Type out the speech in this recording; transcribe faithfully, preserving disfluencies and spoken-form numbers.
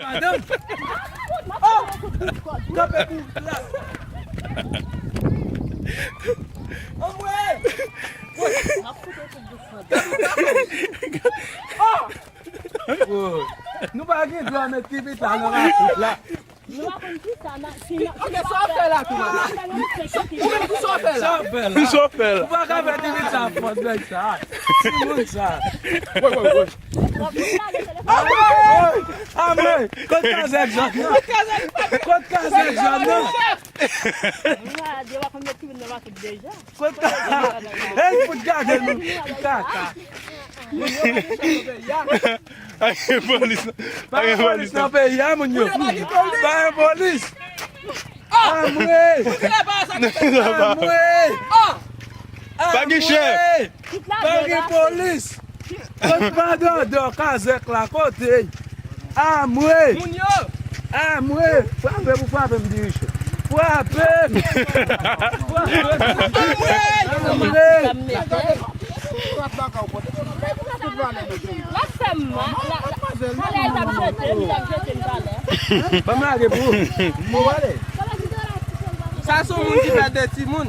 Madanm. Oh! Kanpe pou la. Anmwey! Oh! Oh! Nou pa gen dwa met ti pita nan rasit la. Nou pa konn ki sa nan, si nan, ok, sa w ap fè la tou, madanm? Ou menm ki sa w ap fè la? Sa w ap fè la? Sa w ap fè la? Ou pa ka fè ti pita fòt nèg sa. Timoun sa. Woy, woy, woy. Amwey! Amwey! Kot kazèk Jòd nan? Kot kazèk Jòd nan? Mwen a di, w ap konn met timoun nan rasit deja. Kot kazèk? Hey, fout gade nou. Kaka. Pa gen polis nan peyi a, moun yo. Pa gen polis. Amwey! Amwey! Pa gen chè. Amwey! Pa gen polis. Kot pa dòdò kazèk la, kote? Amwey! Moun yo! Amwey! Frape pou frape m dirijan. Frape! Frape! Amwey! L ap fè m mal. La, la, talè l t ap jete m, l ap jete m talè. Ban m lage pou ou. Mwen ale. Sa se yon moun ki fè de timoun.